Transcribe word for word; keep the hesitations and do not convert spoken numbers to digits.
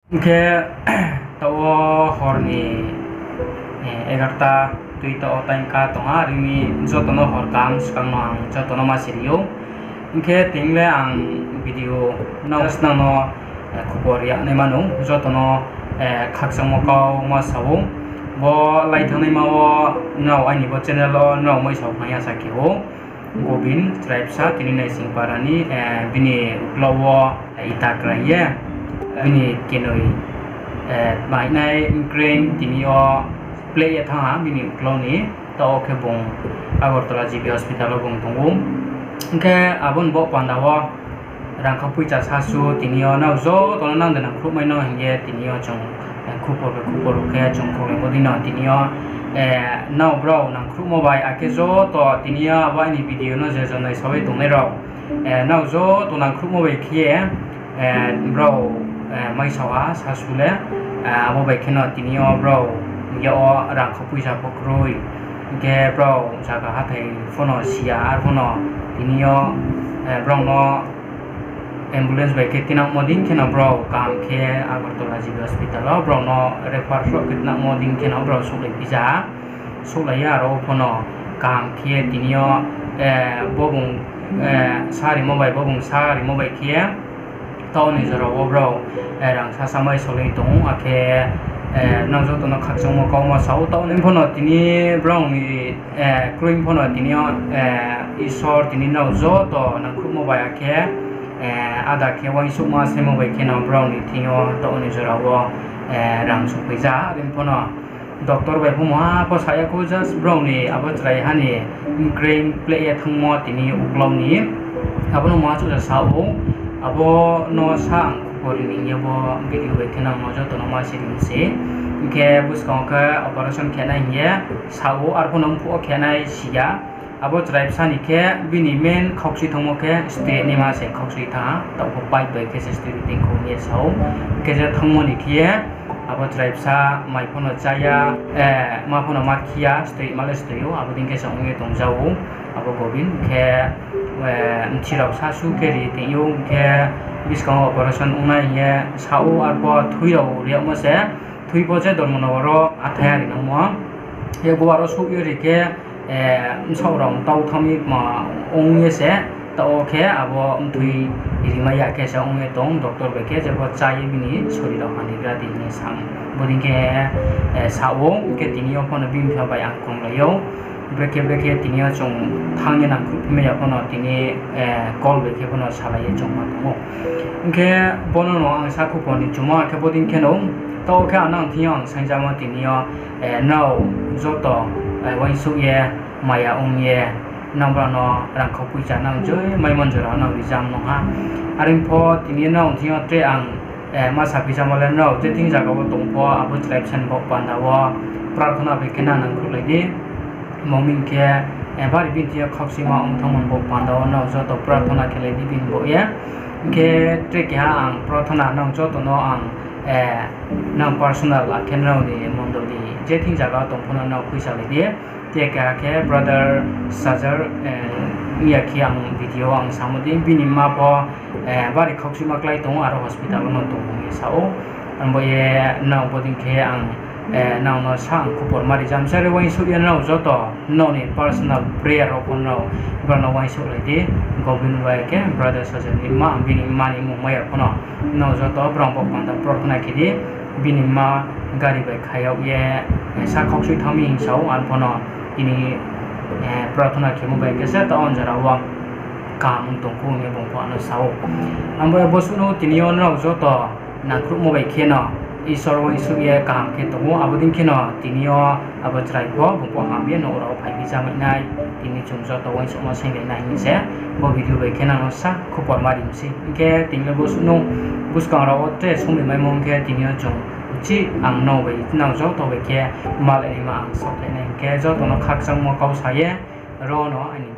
Hing khe taoh wo hor ni egarta tui taoh wo time ka tong ha, are ong mi joto no hor kaham skang no ang joto no ma siri ou. Hing khe tini le ang video nrao snang no khupor ri yag naima no joto no khakchangmo kau ma sa ou. Bo lai thanngnaima wo nrao aini bo channel wo nrao maisao khna ya sa khe ou. Gobin chrai bsa tini Naisingpara ni, bini uklau wo ita krai ye, bini kenoi, bainai mkreng tini yo pleh ye thanng ha bini uklau ni. Taoh wo khe bung Agartala G B hospital wo bung tong ou. Hing khe abo ni baoh panda wo rangkha poicha sasu tini yo nrao joto no nang de nangkhruhmai no hing ye tini yo chung khupor bai khupor khe chung kholai bo dei no tini yo nrao brao nangkhruhmo bai akhe joto tini yo abo aini video no je jon naisao ye tongnai rao, nrao joto nangkhruhmo bai khe ye brao maisao ha sasu le, abo bai kheno tini yo brao yak wo rangkha poicha pho kroi. Hing khe brao zaga hathái pho no si ya, arphuh no tini yo brao no ambulance bai khe tinangmo dei kheno brao kaham khe Agartala G B hospital wo brao no refer khe tinangmo dei kheno brao souhlai phi ja ha. Souhlai ye aro pho no kaham khe tini yo bo bung sa rimo bai, bo bung sa rimo bai khe taoh ni jora wo brao rang sasa mai solai tong ou, akhe nrao joto no khakchangmo kau ma sa ou. Taoh ni pho no tini brao ni kroi pho no tini yo Isor tini nrao joto nangkhruhmo bai akhe ada khe uaingsouhma saimo bai kheno brao ni thing yo taoh ni jora wo rang souhphai ja ha. Are pho no doctor bai pho mungha pho sa ya khou, just brao ni abo chraiha ni mkreng pleh ye thanngmo tini uklau ni abo no mungha chouh sa ou. Abo no sa ang khupor ri ni hing ye bo video bai khe nang no joto no ma siri mi se. Hing khe buskang wo khe operation khe nai hing ye sa ou, arphuh no mphuh wo khe nai si ya. Abo chrai bsa ni khe bini main khaukchui thanngmo khe stoi naima se khaukchui thanng ha, taoh pho pipe bai khe se stoi ri tong khou hing ye sa ou. Hing khe je thanngmo ni khe ye abo chrai bsa mai pho no chá ya, ma pho no ma khe ya, stoi ma le stoi ou, abo dei khe se ong ye tong ja ou. Abo Gobin khe mthi rao sasu khe ri tong ou, hing khe buskang wo operation ong nai hing ye sa ou, arphuh thui rao ri yagmo se, thui pho je Dharmanagar wo hathái ha ri nangmo. Yakgu aro souh ye ri khe, bsaoh rao tau thanng mi kma ong ye se, taoh wo khe abo mthui rimai ya khe se ong ye tong, doctor bai khe jepho chá ye bini sori rao hanigra di hing ye sa ou. Bodei khe sa ou, hing khe tini yo pho no bini mpha bai ang krunglai ou. Brekhe brekhe tini yo chung thanng ye nangkhruhphimai ya pho no tini call bai khe pho no salai ye chung ma tong ou. Hing khe bo no no ang sa khupor ni chumo, akhe bodei khe no, taoh khe ang nang thing yo ang saingjamo tini yo, nrao joto uaingsouh ye, maya ong ye, nang brao no rangkha poicha nang joi maimo jora nang rijam nung ha. Are pho tini nrao thing yo tre ang ma saphi samo le, nrao je thing zaga wo tong pho abo chrai bsa ni baoh panda wo prarthona bai khe nang nangkhruhlai di. Mungming khe bari bini thing yo khaukchuima ong thanngmo ni baoh panda wo nrao joto prarthona khelai di bini baoh ye. Hing khe tre keha ang prarthona nang joto no ang nang personal akhe nrao ni mondoli je thing zaga wo tong pho no nrao khuisalai di. Tre keha khe brother Sajar, ong ya khe ang video ang samo di, bini mma pho bari khaukchuima klái tong ou, aro hospital wo no tong hing ye sa ou. Ang bo ye nrao bodei khe ang nrao no sa ang khupor ma rijam se, re uaingsouh ye nrao joto nrao ni personal prayer rao pho nrao brao no uaingsouhlai di. Gobin bai khe brother Sajar ni mma, bini mma ni mmung mai ya pho no nrao joto brao baoh panda prarthona khe di. Bini mma gari bai kha yag ye sa khaukchui thanng mi hing sa ou, arphuh no tini prarthona khemo bai khe se taoh ong jora wo kaham tong khou hing ye bung pho ano sa ou. Ang bo ye bo suh no tini yo nrao joto nangkhruhmo bai khe no Isor uaingsouh ye kaham khe tong ou, abo dei khe no tini yo abo chrai pho bung pho ham ye nouh rao wo phaiphi chámai nai, tini chung joto uaingsouhma sainglai nai hing se bo video bai khe nang no sa khupor ma ri mi se. Hing khe tini le bo suh no buskang rao wo tre songri maimo ong khe tini yo chung uchih ang nrao bai nrao joto bai khe malai naima ang saohthai nai hing khe joto no khakchangmo kau sa ye ro no aini